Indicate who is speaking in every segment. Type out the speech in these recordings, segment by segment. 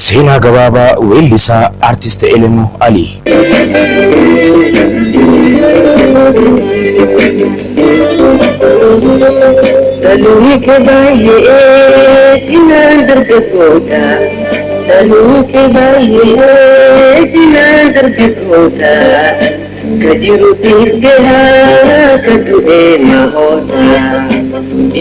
Speaker 1: Seenaa gabaabaa weellisaa Artist Elemoo Alii.
Speaker 2: Dhaloonni baay'ee cinaan dargaggoota. Dhaloonni baay'ee cinaan dargaggoota. Ka jiru siif gahaa ka du'e mahoota.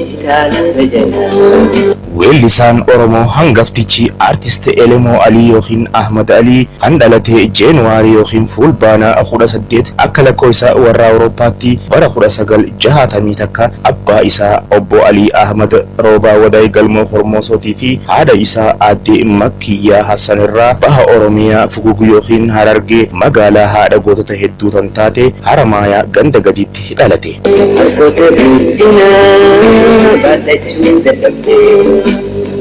Speaker 2: Intaala jalaa.
Speaker 1: Weellisaan Oromoo hangaftichi Artist Elemoo Alii yookiin Ahmad Alii kan dhalate Jeenuwaarii yookiin Fulbaana 18 akka lakkoofsa warra Awurooppaatti bara 1961 abbaa isaa obbo Alii Ahmad Roobaa Wadaay Galmoo Hormoosootii fi haadha isaa aadde Makkiyyaa Hassan irraa baha Oromiyaa Fugugu yookiin Harargee magaalaa haadha gootota hedduu tan taate Haramaayaa ganda gadiitti dhalate.
Speaker 2: Harkoota guddinaa baadhachuu dadhabdee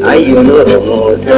Speaker 2: hayyoon Oromoota.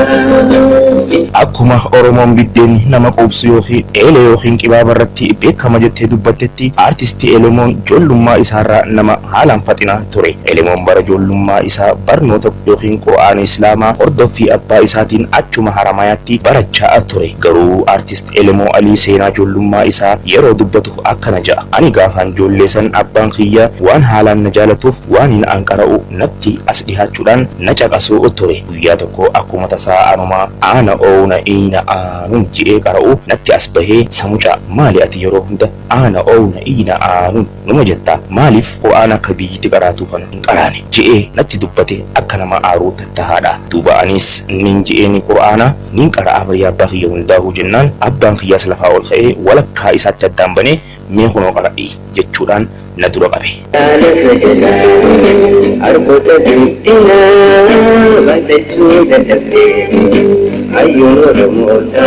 Speaker 1: Akkuma Oromoon biddeen nama quubsu yookiin eelee yookiin qibaaba irratti beekama jettee dubbattetti Artisti Elemoon ijoollummaa isaarraa nama haalaan faxinaa ture. Elemoon bara ijoollummaa isaa barnoota yookiin Qur'aana Islaamaa hordoffii abbaa isaatiin achuma Haramayaatti barachaa ture. Garuu Artist Elemoo Alii seenaa ijoollummaa isaa yeroo dubbatu akkana ja'a. Ani gaafaan ijoollee san abbaan kiyya waan haalaan na jaalatuuf waan hin an qara'u natti as dhihaachuudhaan na caqasuu ture. Guyyaa tokko akkuma tasaa anuma aana oowna iina aanun ji'ee qara'u natti as bahee samucaa maali ati yeroo hunda aana oowna iina aanun numa jetta maaliif qur'aana akka biyyiti qaraatuu kana hin qaraane je'ee natti dubbate akka nama aaruu tattahaadha. Duuba anis nin je'eeni qur'aana nin qara'aa fayyaa abbaa kiyya hundaahuu jennaan abbaan kiyyaas lafaa ol ka'ee walakkaa isaatti addaan banee mee kunoo qara'i jechuudhaan na dura qabe.
Speaker 2: Lafa jalaa harkoota guddinaa baadhachuu dadhabdee hayyoon Oromoota.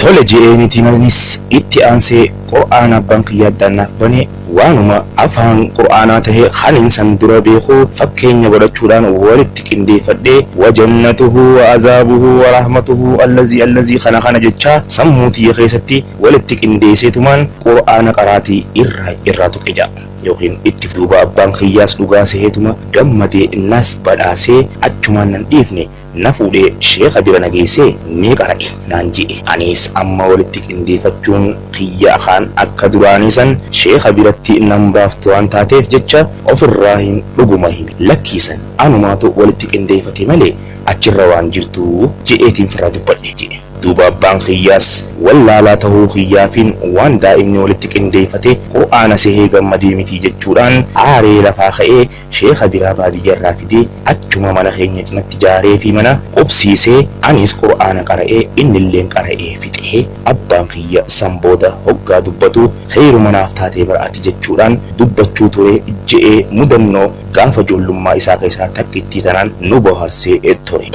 Speaker 1: Tole je'eeniitiinanis itti aansee Qur'aana abbaan kiyya addaan naaf bane waanuma afaan Qur'aanaa tahe kanin san dura beeku fakkeenya godhachuudhaan walitti qindeeffadhee wajannatuhu wa azaabuhu wa rahmatuhu allazii allazii kana kana jechaa sammuu tiyya keessatti walitti qindeesseetumaan Qur'aana qaraatii irraa irraa tuqe ja'a yookiin itti duuba abbaan kiyyaas dhugaa seheetuma gammadee nas badhaasee achumaan nan dhiifne na fuudhee sheekha bira na geessee mee qara'i naan je'e. Aniis amma walitti qindeeffachuun kiyya kaan akka duraanii san sheekha biratti nan baaftu waan taateef jecha ofirraa hin dhuguma hime. Lakkii san anumaatu walitti qindeeffate malee achirra waan jirtu je'eetiin firraa dubbadhe je'e. Duuba abbaan kiyyaas wallaalaa tahuu kiyyaafiin waan daa'imni walitti qindeeffate Qur'aana sehee gammadee miti jechuudhaan aaree lafaa ka'ee sheekha biraa baadiyyaarraa fidee achuma mana keenya cinatti jaareefii mana qubsiisee anis Qur'aana qara'ee innilleen qara'ee fixee abbaan kiyya san booda hoggaa dubbatu kheeyruma naaf taatee bar ati jechuudhaan dubbachuu ture je'ee mudannoo gaafa ijoollummaa isaa keessaa takkittii tanaan nu boharsee ture.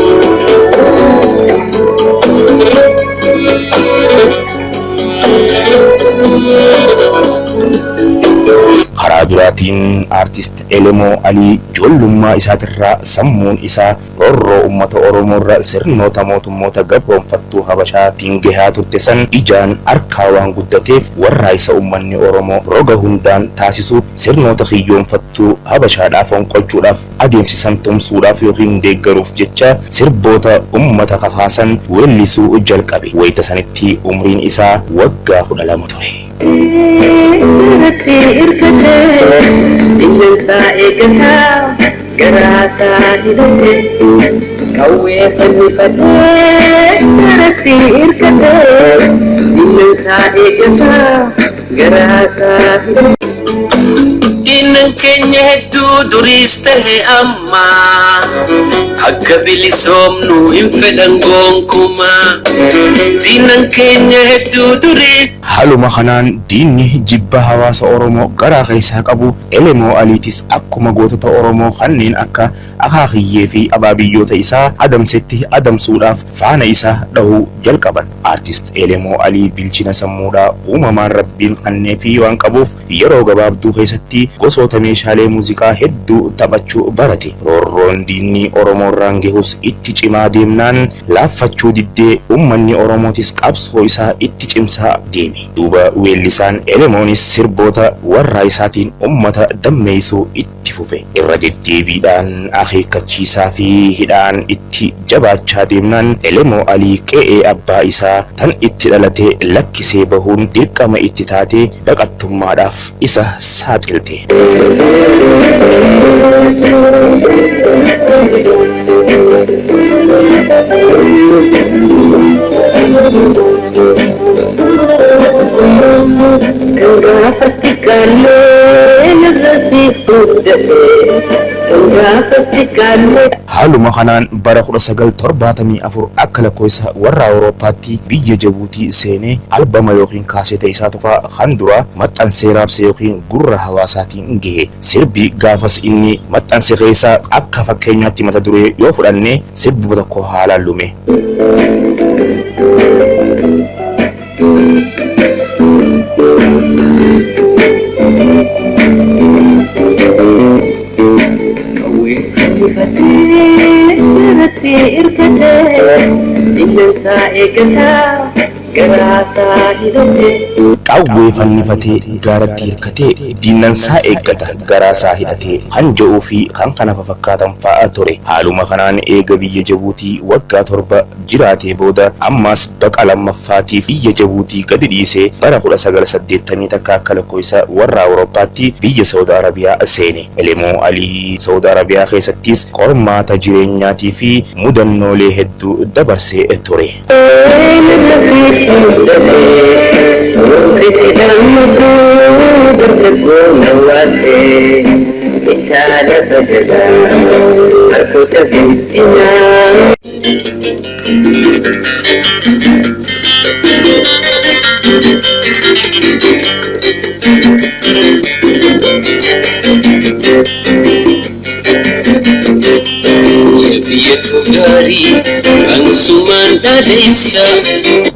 Speaker 1: Karaa biraatiin Artist Elemoo Alii ijoollummaa isaatirraa sammuun isaa roorroo ummata Oromoorra sirnoota mootummoota gabroomfattuu Habashaatiin gahaa turte san ijaan arkaa waan guddateef warraaysa ummanni Oromoo roga hundaan taasisu sirnoota kiyyoomfattuu Habashaadhaa fonqolchuudhaaf adeemsisan tumsuudhaaf yookiin deeggaruuf jecha sirboota ummata kakaasan weellisuu jalqabe. Wayita sanitti umriin isaa waggaa 12 ture.
Speaker 2: Irratti hirkatee bineensaa eeggataa garaasaa hidhatee qawwee fannifatee irratti hirkatee bineensaa eeggataa garaasaa hidhatee.
Speaker 3: Diinnan keenya hedduu duriis tahe amma akka bilisoomnu hin fedhan gonkumaa. Diinnan keenya hedduu duriis.
Speaker 1: Haaluma kanaan diinni jibba hawaasa Oromoo garaa keessaa qabu Elemoo Aliitis akkuma gootota Oromoo kanneen akka akaakiyyee fi abaabiyyoota isaa adamsetti adamsuudhaaf faana isaa dhahuu jalqaban. Artist Elemoo Alii bilchina sammuudhaa uumamaan Rabbiin kanneefii waan qabuuf yeroo gabaabduu keessatti gosoota meeshaalee muuziqaa hedduu taphachuu barate. Roorroon diinni Oromoo Oromoorraan gahus itti cimaa deemnaan laaffachuu diddee uummanni Oromootis qabsoo isaa itti cimsaa deeme. Duuba weellisaan Elemoonis sirboota warra isaatiin uummata dammeessuu itti fufe. Irra deddeebiidhaan akeekkachiisaa fi hidhaan itti jabaachaa deemnaan Elemoo Alii qe'ee abbaa isaa tan itti dhalate lakkisee bahuun dirqama itti taate baqattummaadhaaf isa saaxilte.
Speaker 2: Kan gaafas xiqqaallee irra siif guddate, kan gaafas xiqqaallee.
Speaker 1: Haaluma kanaan bara 1974 akka lakkoofsa warra Awurooppaatti biyya Jabuutii seenee albama yookiin kaaseeta isaa tokko kan dura maxxansee raabse yookiin gurra hawaasaatiin gahe. Sirbi gaafas inni maxxanse keessaa akka fakkeenyaatti mata duree yoo fudhanne sirbi tokko haalaan lume.
Speaker 2: Qawwee fannifatee irratti hirkatee, diinansaa eeggataa garaasaa hidhatee.
Speaker 1: Qawwee fannifatee gaaratti hirkatee, diinansaa eeggata garaasaa hidhatee kan jedhuu fi kan kana fakkaatan fa'aa ture. Haaluma kanaan eega biyya Jabuutii waggaa 7 jiraatee booda ammas baqa lammaffaatiif biyya Jabuutii gadi dhiisee bara 1981 akka lakkoofsa warra Awurooppaatti biyya Saawud Arabiyaa seene. Elemoo Alii Saawud Arabiyaa keessattis qormaata jireenyaatii fi mudannoolee hedduu dabarsee ture.
Speaker 3: Biyyattuu gaarii kan sumaan dhaleessa.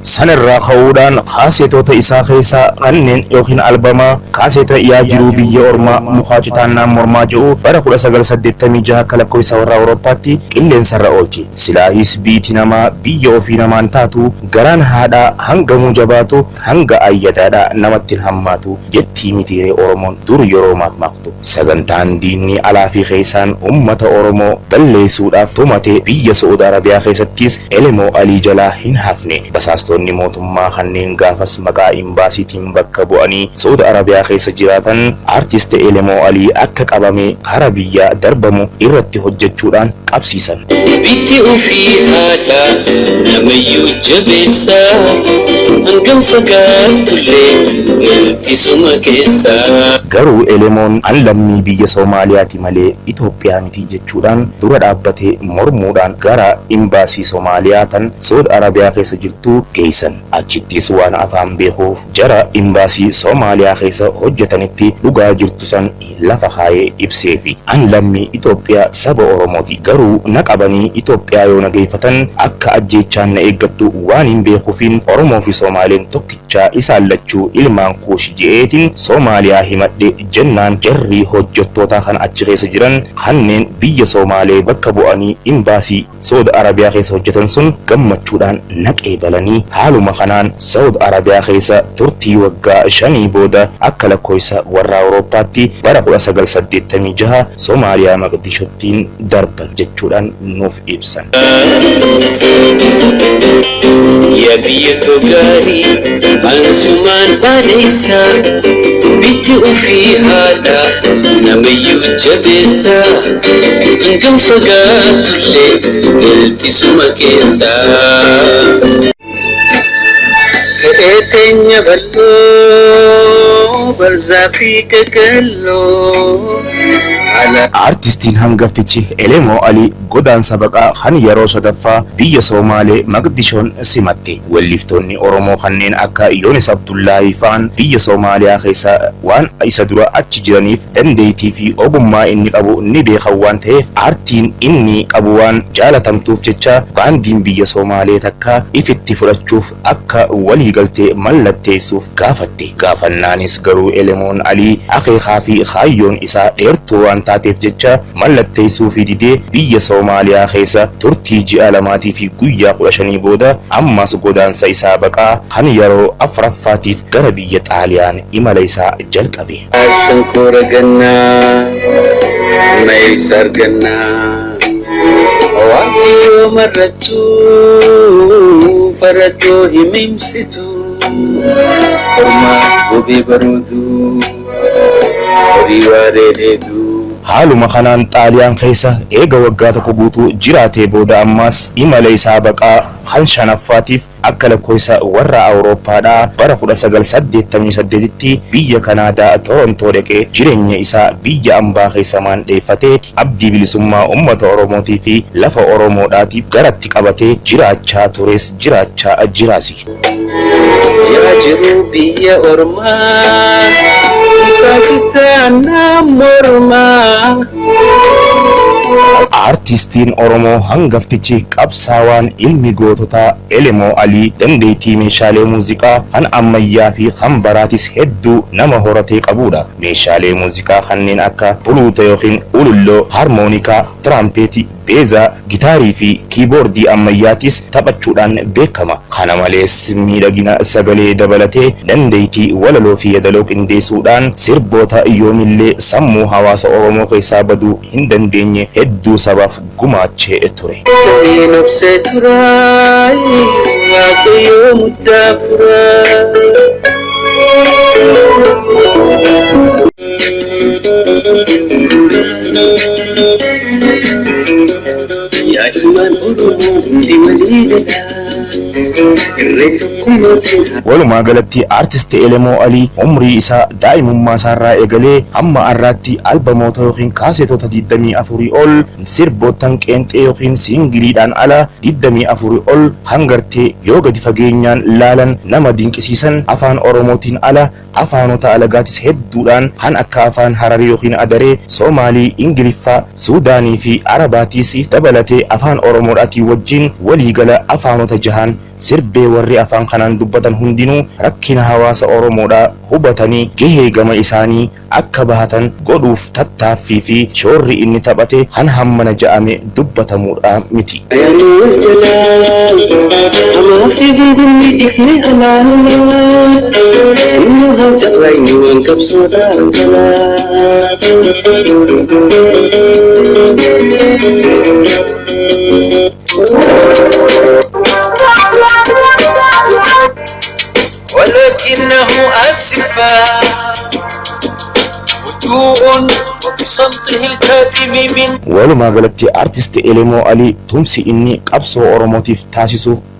Speaker 1: Sanarraa ka'uudhaan kaaseetota isaa keessaa kanneen yookiin albamaa kaaseeta yaa jiruu biyya ormaa mukaa citaannaan mormaa jedhu bara 1986 akka lakkoofsa warra Awurooppaatti qilleensarra oolche. Silaahis biiti namaa biyya ofii namaan taatu, garaan haadhaa hangamuu jabaatu hanga ayyadaadhaa namatti hin hammaatu jettii mitiiree Oromoon dur yeroo maakmaaktu. Sagantaan diinni alaa fi keessaan uummata Oromoo balleessuudhaaf tumate biyya Saa'ud Arabiyaa keessattis Elemoo Alii jalaa hin hafne. Basaastonni mootummaa kanneen gaafas maqaa imbaasiitiin bakka bu'anii Saa'ud Arabiyaa keessa jiraatan aartist Elemoo Alii akka qabame kara biyyaa darbamu irratti hojjechuudhaan qabsiisan.
Speaker 3: Bitti ofii haadha namayyuu jabeessa, hangam fagaattullee galti suma keessa.
Speaker 1: Garuu Elemoon an lammii biyya Soomaaliyaati malee Itoophiyaa miti jechuudhaan dura dhaabbatee mormuudhaan gara imbaasii Soomaaliyaa tan Saa'ud Arabiyaa keessa jirtu geessan. Achittis waan afaan beekuuf jara imbaasii Soomaaliyaa keessa hojjetanitti dhugaa jirtu san lafa kaayee ibseefi an lammii Itoophiyaa saba Oromooti, garuu na qabanii Itoophiyaa yoo na geeffatan akka ajjeechaan na eeggattu waan hin beekuufin Oromoo fi Soomaaleen tokkichaa isaan lachuu ilmaan kuushi je'eetiin Soomaaliyaa himadhe jennaan jarri hojjettoota kan achi keessa jiran kanneen biyya Soomaalee bakka bu'anii imbaasii Saa'ud Arabiyaa keessa hojjetan sun gammachuudhaan naqee balanii. Haaluma kanaan Saa'ud Arabiyaa keessa turtii waggaa 5 booda akka lakkoofsa warra Awurooppaatti bara 1986 Soomaaliyaa Maqdishottiin darban jechuudhaan nuuf ibsan.
Speaker 3: Yaa biyyattuu gaarii kan sumaan dhaleessa, bitti ofii haadha namayyuu jabeessa, hangam fagaattullee galti suma keessa. Qe'ee teenya bal'oo barzaa fi qaqalloo.
Speaker 1: Aartistiin hangaftichi Elemoo Alii godaansa baqaa kan yeroo sadaffaa biyya Soomaalee Maqdishoon simatte. Welliftoonni Oromoo kanneen akka Yoonis Abdullaahii fa'aan biyya Soomaaliyaa keessa waan isa dura achi jiraniif dandeettii fi ogummaa inni qabu ni beekan waan ta'eef aartiin inni qabu waan jaalatamtuuf jecha baandiin biyya Soomaalee takka ifitti fudhachuuf akka waliigaltee mallatteessuuf gaafatte. Gaafannaanis garuu Elemoon Alii akeekaa fi kaayyoon isaa dheertuu waan taateef jecha jecha mallatteessuu fi didee biyya Soomaaliyaa keessa turtii ji'a 2 fi guyyaa 15 booda ammas godaansa isaa baqaa kan yeroo 4ffaatiif gara biyya Xaaliyaan imala isaa jalqabe.
Speaker 3: Shankoora gannaa, meessa argannaa, wanti yoo marrattu faradoo himimsitu, ormaa gobee baroodu, horii waaree dheedu.
Speaker 1: Haaluma kanaan Xaaliyaan keessa eega waggaa 1 guutuu jiraatee booda ammas imala isaa baqaa kan 5ffaatiif akka lakkoofsa warra Awurooppaadhaa bara 1988tti biyya Kanaadaa Torontoo dhaqee jireenya isaa biyya ambaa keessa maandheeffatee abdii bilisummaa uummata Oromootii fi lafa Oromoodhaatiif garatti qabatee jiraachaa tures jiraachaa jiraasi.
Speaker 3: Yaa jiru biyya ormaa, kaachitaan mormaa.
Speaker 1: Aartistiin Oromoo hangaftichi qabsaawaan ilmi goototaa Elemoo Alii dandeettii meeshaalee muuziqaa kan ammayyaa fi kan baraatis hedduu nama horatee qabudha. Meeshaalee muuziqaa kanneen akka fuluuta yookiin ululloo, harmoonikaa, tiraampeetii, beezaa, gitaarii fi kiiboordii ammayyaatis taphachuudhaan beekama. Kana malees miidhagina sagalee dabalatee dandeettii walaloo fi yeedaloo qindeessuudhaan sirboota yoomillee sammuu hawaasa Oromoo keessaa baduu hin dandeenye hedduu sabaaf gumaachee ture.
Speaker 3: Ta'een obsee turaay, Waaqayyoo muddaa furaa. Yaa ilmaan Oromoo hundi walii galaa, irree tokkummaatiin.
Speaker 1: Walumaa galatti Aartist Elemoo Alii umrii isaa daa'imummaa isaarraa eegalee hamma har'aatti albamoota yookiin kaaseetota 24 ol sirboottan qeenxee yookiin siingiliidhaan ala 24 ol hangartee yoo gadi fageenyaan laalan nama dinqisiisan afaan Oromootiin ala afaanota alagaatis hedduudhaan kan akka afaan Hararii yookiin Adaree, Soomaalii, Ingiliffaa, Suudaanii fi Arabaatiis dabalatee afaan Oromoodhaatiin wajjin waliigala afaanota jahaan sirbee warri afaan kanaan dubbatan hundinuu rakkina hawaasa Oromoodhaa hubatanii gahee gama isaanii akka bahatan godhuuf tattaaffii fi shoorri inni taphate kan hammana ja'ame dubbatamuudha miti.
Speaker 3: Ayyaanni jalaa hamaaf gurgurni dhiqne alaalaa inni haa carraaqni waan qabsoodhaan jalaa. ولكنه أسفا هدوء وبصمته الكاظم من
Speaker 1: Walumaa galatti Aartist Elemoo Alii tumsi inni qabsoo Oromootiif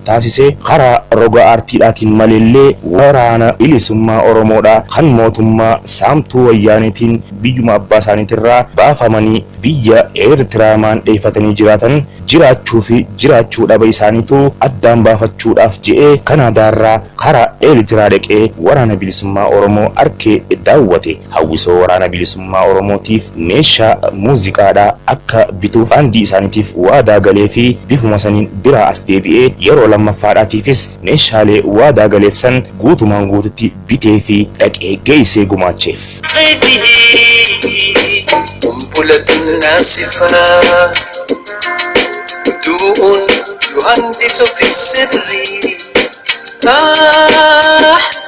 Speaker 1: taasisee karaa roga aartiidhaatiin maleellee waraana bilisummaa Oromoodhaa kan mootummaa saamtuu wayyaaneetiin biyyuma abbaa isaaniitirraa baafamanii biyya Eertiraa maandheeffatanii jiraatan jiraachuu fi jiraachuu dhaba isaaniitu addaan baafachuudhaaf je'ee Kanaadaarraa karaa Eertiraa dhaqee waraana bilisummaa Oromoo arkee daawwate. Hawwisoo waraana bilisummaa Oromootiif meeshaa muuziqaadhaa akka bituuf baandii isaaniitiif waadaa galee fi bifuma saniin biraa as deebi'ee yeroo lammaffaadhaatiifis meeshaalee waadaa galeef san guutumaan guututti bitee fi dhaqee geessee gumaacheef.
Speaker 3: قنبلة ناسفة هدوء يهندس في السر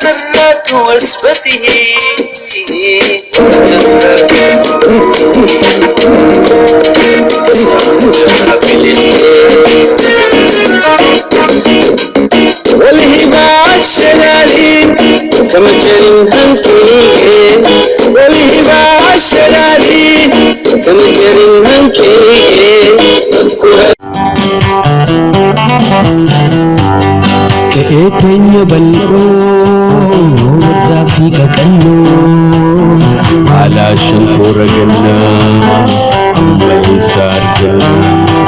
Speaker 3: ذرات وثبته والهبة الشلالين كمجر هنكي والهبة الشلالين كمجر هنكي
Speaker 4: Keenya bal'oo warzaa fi qaqalloo haala shankoora gannaa amma eessa argannaa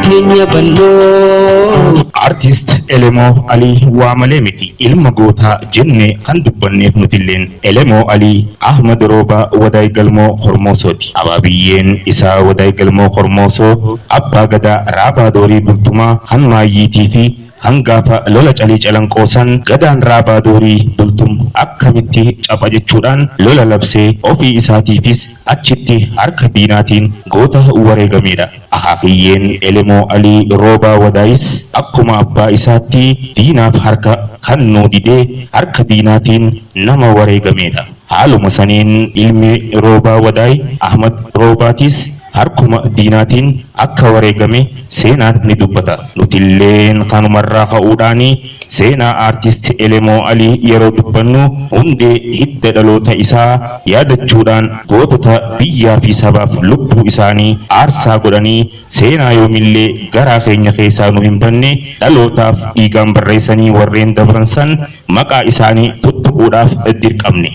Speaker 4: keenya bal'oo.
Speaker 1: Aartist Elemoo Alii waa malee miti ilma gootaa jennee kan dubbanneef nutilleen Elemoo Alii Ahmad Roobaa Wadaay Galmoo Hormoosooti. Abaabiyyeen isaa Wadaay Galmoo Hormoosoo abbaa gadaa Raabaa Doorii Bultumaa kan Maayyiitii fi Kan gaafa lola Calii Calanqoo san Gadaan Raabaa Doorii Bultum akkamitti capha jechuudhaan lola labsee ofii isaatiifis achitti harka diinaatiin goota wareegameedha. Akaakiyyeen Elemoo Alii Roobaa Wadaayis akkuma abbaa isaatti diinaaf harka kannuu didee harka diinaatiin nama wareegameedha. Haaluma saniin ilmi Roobaa Wadaay Ahmad Roobaatis harkuma diinaatiin akka wareegame seenaan ni dubbata. Nutilleen kanumarraa ka'uudhaani seenaa Aartist Elemoo Alii yeroo dubbannu hundee hidda dhaloota isaa yaadachuudhaan gootota biyyaa fi sabaaf lubbuu isaanii aarsaa godhanii seenaa yoomillee garaa keenya keessaa nu hin banne dhalootaaf dhiigaan barreessanii warreen dabran san maqaa isaanii tuttuquudhaaf dirqamne.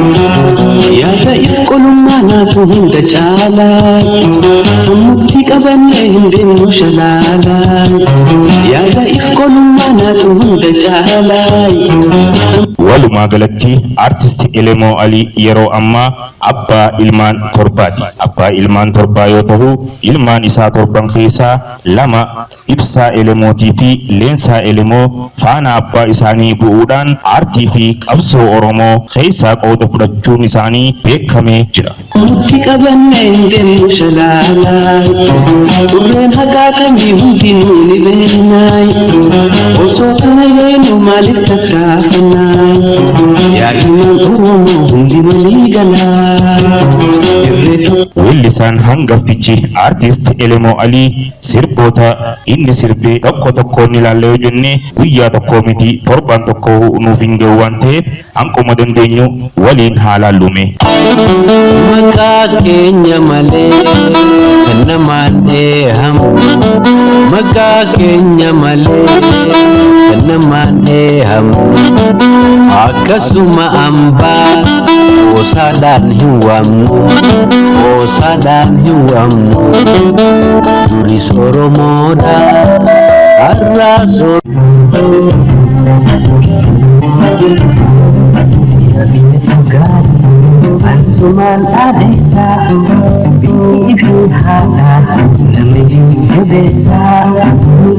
Speaker 3: Yaada if qolummaa naatu hunda caalaa, sammuutti qabannee hin deemnu shalaalaa. Yaada if qolummaa naatu hunda caalaa.
Speaker 1: Walumaa galatti Artist Elemoo Alii yeroo ammaa abbaa ilmaan torbaati. Abbaa ilmaan torbaa yoo tahu ilmaan isaa torban keessaa 2 Ibsaa Elemootii fi Leensaa Elemoo faana abbaa isaanii bu'uudhaan aartii fi qabsoo Oromoo keessaa qooda fudhachuun isaanii beekamee jira.
Speaker 3: Sammuutti qabannee hin deemnu shalaalaa. Xurreen haqaa kamii hundinuu ni beeknaay. Osoo kana beeknu maaliif tattaafannaay. Yaa ilmaan Oromoo hundi walii galaa. Irree tokko.
Speaker 1: Weellisaan hangaftichi Aartist Elemoo Alii sirboota inni sirbe tokko tokkoon ni ilaalla yoo jenne guyyaa tokkoo miti torbaan tokkoo nuuf hin gahu waan ta'eef hanquma dandeenyu waliin haa laallu mee.
Speaker 3: Maqaa keenya malee kan namaan dheehamu. Maqaa keenya malee kan namaan dheehamu. Akkasuma ambaas qoosaadhaan hin waamnu. Qoosaadhaan hin waamnu. Duris Oromoodha har'aas
Speaker 2: Ansumaan adeessa biyyi fi haadha nama jabeessa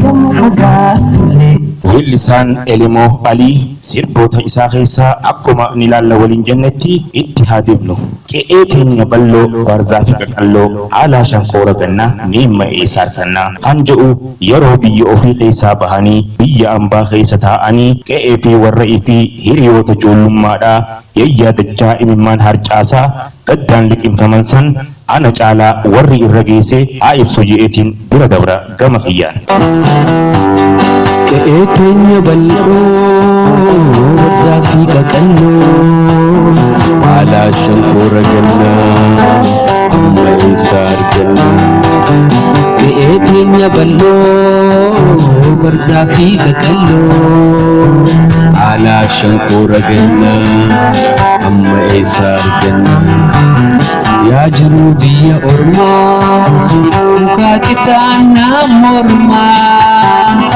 Speaker 2: nu fagaatullee.
Speaker 1: Weellisaan Elemoo Alii sirboota isaa keessaa akkuma ni laalla waliin jennetti itti haa deemnu. Qe'ee teenya bal'oo baarzaafi qaqalloo aalaa shankoora gannaa meemma eessa argannaa kan jedhu yeroo biyya ofii keessaa bahanii biyya ambaa keessa taa'anii qe'ee fi warra ifii hiriyoota ijoollummaadhaa yayyaadachaa imimmaan harcaasaa gaddaan liqimfaman san ana caalaa warri irra geesse haa ibsu je'eetiin bira dabra gama kiyyaan.
Speaker 3: Qe'ee teenya bal'oo barzaa fi qaqalloo
Speaker 4: Alaa shankoora gannaa amma eessa argannaa.
Speaker 3: Qe'ee teenya bal'oo barzaa fi qaqalloo
Speaker 4: Alaa shankoora gannaa amma eessa argannaa.
Speaker 3: Yaa jiruu biyya ormaa mukaa citaannaa mormaa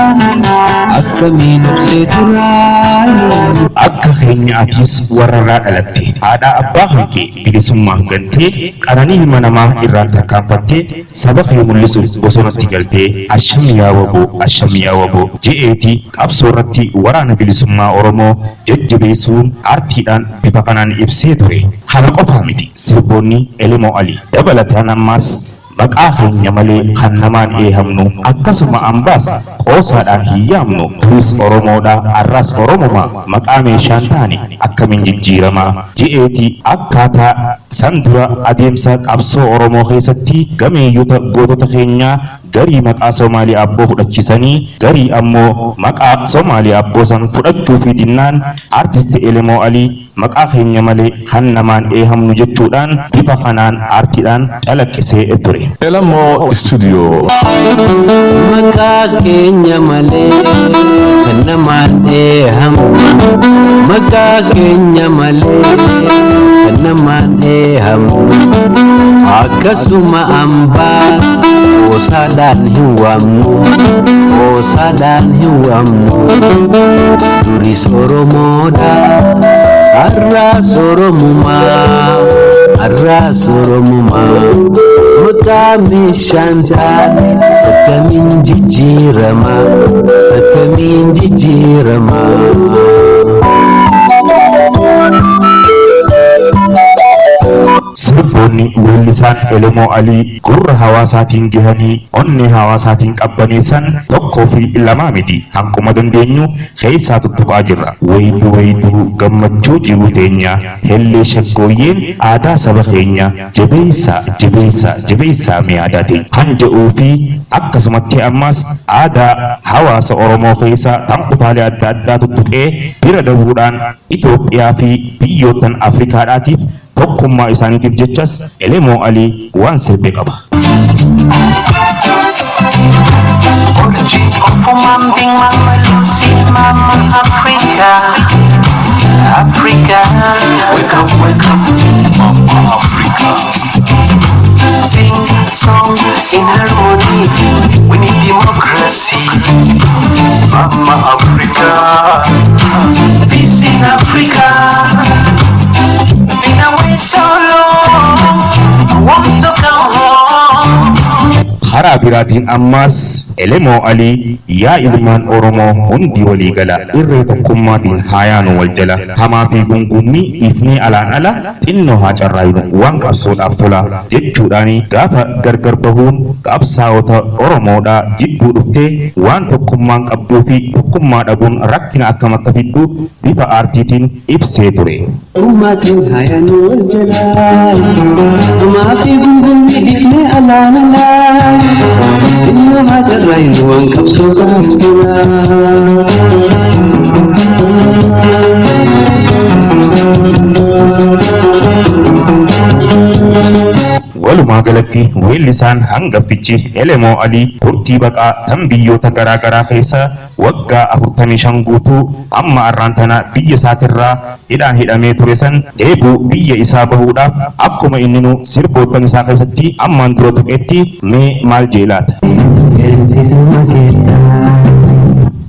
Speaker 3: akkamiin obsee turaayi.
Speaker 1: Akka keenya atis warrarraa dhalatte haadhaa abbaa kan kee bilisummaaf gantee qananii ilma namaa irraan tarkaanfattee saba kee mul'isuuf bosonatti galtee asham yaa waboo asham yaa waboo je'eeti qabsoo irratti waraana bilisummaa Oromoo jajjabeessuun aartiidhaan bifa kanaan ibsee ture. Kana qofaa miti sirboonni Elemoo Alii dabalataan ammaas maqaa keenya malee kan namaan eehamnu akkasuma ambaas qoosaadhaan hin yaamnu duris Oromoodha arraas Oromoma maqaa meeshaan taane akkamiin jijjiiramaa je'eeti akkaataa san dura adeemsa qabsoo Oromoo keessatti gameeyyota gootota keenyaa garii maqaa Somaalii Abboo fudhachiisanii garii ammoo maqaa Somaalii Abboo san fudhachuufii dinnaan Aartist Elemoo Alii maqaa keenya malee kan namaan eehamnu jechuudhaan bifa kanaan aartiidhaan calaqqisee ture.
Speaker 5: Elamo Studio.
Speaker 3: Maqaa keenya malee kan namaan dheehamu. Maqaa keenya malee kan namaan dheehamu. Akkasuma ambaas qoosaadhaan hin waamnu. Qoosaadhaan hin waamnu. Duris Oromoodha har'aas Oromumaa. Arraas Oromumaa maqaa meeshaan taane sakkamiin jijjiiramaa sakkamiin jijjiiramaa.
Speaker 5: Sirboonni weellisaan Elemoo Alii gurra hawaasaatiin gahanii onnee hawaasaatiin qabbaneessan tokkoo fi lamaa miti. Hanquma dandeenyu keessaa tuttuqaa jirra. Wayiduu wayiduu gammachuu jiruu teenya hellee shaggooyyeen aadaa saba keenya jabeessaa jabeessaa jabeessaa mee aadaa teenya kan jedhuu fi akkasumatti ammas aadaa hawaasa Oromoo keessa kan kutaalee adda addaa tuttuqee bira dabuudhaan Itoophiyaa fi biyyoottan Afrikaadhaatiif tokkummaa isaaniitiif jechas Elemoo Alii waan sirbe qaba.
Speaker 2: Mama Lucy, Mama Africa, Africa.
Speaker 4: Wake up, wake up, Mama Africa.
Speaker 2: Sing song in harmony.
Speaker 4: We need democracy, Mama Africa.
Speaker 2: Peace in Africa. Been away so long. I want to come home.
Speaker 5: Karaa biraatiin ammas Elemoo Alii yaa ilmaan Oromoo hundi walii gala irree tokkummaatiin haa yaanu wal jala hamaa fi gungummii dhiifnee alaan ala xinnoo haa carraayinu waan qabsoodhaaf tola jechuudhaan gaafa gargar bahuun qabsaa'ota Oromoodhaa jidduu dhuftee waan tokkummaan qabduu fi tokkummaa dhabuun rakkina akkam akka fiddu bifa aartiitiin ibsee ture.
Speaker 3: Ummaatiin hayaanu wal jalaa hamaa fi gungummii dhiifnee alaan alaa xinnoo haa carraayinu waan qabsoodhaaf tolaa.
Speaker 5: Walumaa galatti weellisaan hangaftichi Elemoo Alii turtii baqaa tan biyyoota garaa garaa keessa waggaa 45 guutuu amma arraan tana biyya isaatirraa hidhaan hidhamee ture san dheebuu biyya isaa bahuudhaaf akkuma inni nu sirboottan isaa keessatti ammaan dura tuqetti mee maal jeelaata?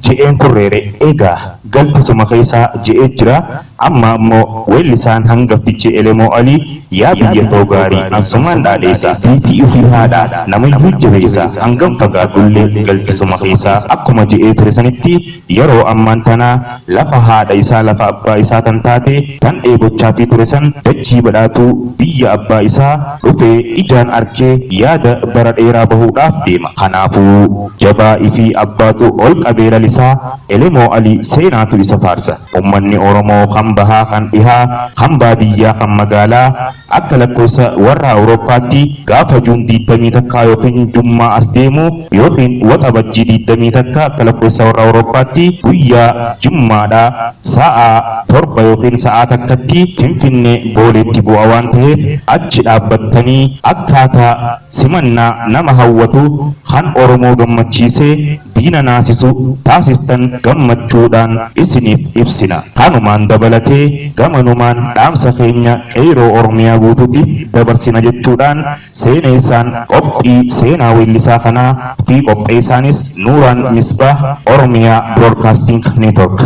Speaker 5: Je'een turreere egaa galtisuma keessaa je'ee jira. Amma ammoo weellisaan hangaftichi Elemoo Alii yaa biyya too gaarii ansumaan dhaadheessa biitii ofii haadha namayyuu jabeessa hangam fagaadhullee galtisuma keessaa akkuma je'ee ture sanitti yeroo ammaan tana lafa haadha isaa lafa abbaa isaa tan taate tan dheebochaatii ture san dachii badhaatuu biyya abbaa isaa dhufee ijaan arkee yaada bara dheeraa bahuudhaaf deema. Kanaafuu jabaa ifii abbaatu ol qabee lalisaa Elemoo Alii seenaatu isa faarsa. Uummanni Oromoo kan bahaa kan dhihaa kan baadiyyaa kan magaalaa akka lakkoofsa warra Awurooppaatti gaafa juun 21 yookiin jummaa as deemu yookiin waxabajjii 21 akka lakkoofsa warra Awurooppaatti guyyaa jummaadhaa sa'a 7 yookiin sa'a 1tti Finfinnee Booleetti bu'a waan ta'eef achi dhaabbattanii akkaataa simannaa nama hawwatu kan Oromoo gammachiisee diina naasisu taasistan gammachuudhaan isiniif ibsina. Kanumaan dabalatee gamanumaan dhaamsa keenya qeeroo Oromiyaa guutuutiif dabarsina jechuudhaan seeneessaan qophii seenaa weellisaa kanaa fi qopheessaanis Nuuraan Misbaah, Oromiyaa Broadcasting Network.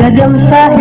Speaker 2: Gadamsa.